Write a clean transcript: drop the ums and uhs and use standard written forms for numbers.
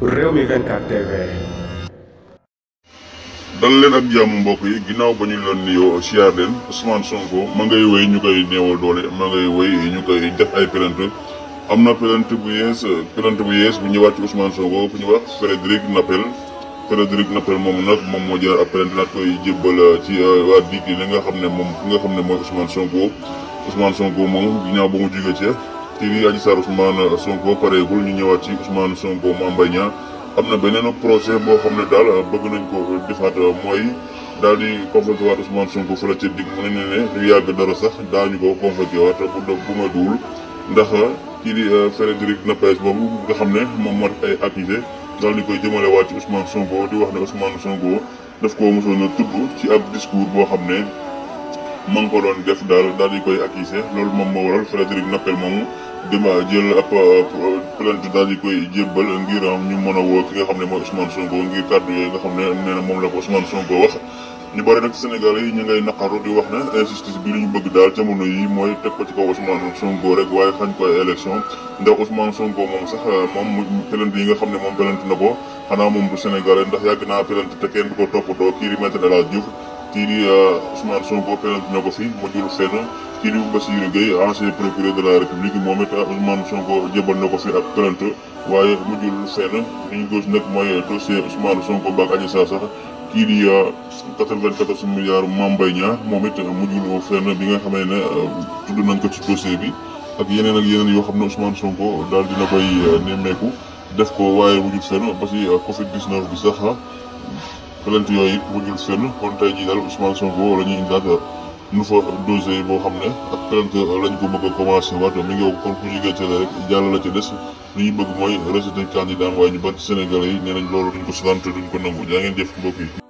Rewmi 24 TV. dal leen ak jàmm mbokk yi ginnaaw ba ñu leen nuyoo siyaar leen Ousmane Sonko ma ngay wéy ñu koy néewal doole ma ngay wéy ñu koy def ay plainte am na plainte bu yees bu ñëwaat ci Ousmane Sonko fu ñu wax Frédéric Napel moom nag moom moo jël ab plainte naat koy jébbal ci waa DIC li nga xam ne mooy Ousmane Sonko moom ginnaaw ba mu jóge ci kii di Adji Sarr Ousmane Sonko pareegul ñu ñëwaat ci Ousmane Sonko Mame Mbaye Niang am na beneen procès boo xam ne daal bëgg nañ ko defaat mooy daal di convoqué waat Ousmane Sonko fële ca DIC mu ne du yàgg dara sax daañu ko convoqué waat bu ma duwul ndax kii di Frédéric Napel boobu nga xam ne moom moo ay accusé daal di koy jëmale waat ci Ousmane Sonko di wax ne Ousmane Sonko daf koo mosoon a tudd ci ab discours boo xam ne ma ngi ko doon def daal di koy accusé loolu moom moo waral Frédéric Napel moomu dama jël ab plainte daal di koy jébbal ngir ñu mën a woo ki nga xam ne mooy Ousmane Sonko ngir kàddu yooyu nga xam ne nee na moom la ko Ousmane Sonko wax. ñu bëri nag Sénégal yi ñu ngay naqaru di wax ne injustice bi li ñu bëgg daal jamono yi mooy teg ko ci kaw Ousmane Sonko rek waaye xañ ko ay élection ndax Ousmane Sonko moom sax moom plainte yi nga xam ne moom plainte na ko xanaa moom du Sénégalais ndax yàgg naa plainte te kenn du ko toppatoo kii di Maître El Hadji Diouf kii di Ousmane Sonko plainte na ko fi mu jul fenn kii di Bassirou Gueye ancien procureur de la République moom it Ousmane Sonko jébal na ko fi ak plainte waaye mu jul fenn li ñu gis nag mooy dossier Ousmane Sonko ba ak Adji Sarr sax kii di 94 milliards Mame Mbaye Niang moom it mujjul fenn bi nga xamee ne tudd nañ ko ci dossier bi ak yeneen yoo xam ne Ousmane Sonko daal dina koy nemmeeku def ko waaye mujjul fenn ba ci Covid 19 bi sax plainte yooyu it mujjul fenn kon tey jii daal Ousmane Sonko la ñuy indaat nu fa dossier boo xam ne ak plainte lañ ko bëgg a commencé waat mi ngi kon ku jigéen ca rek jàll la ci des li ñu bëgg mooy rejeté candidat waaye ñu bari Sénégalais yi nee nañ loolu duñ ko sant duñ ko nangu jaa ngeen jëf mbokk yi.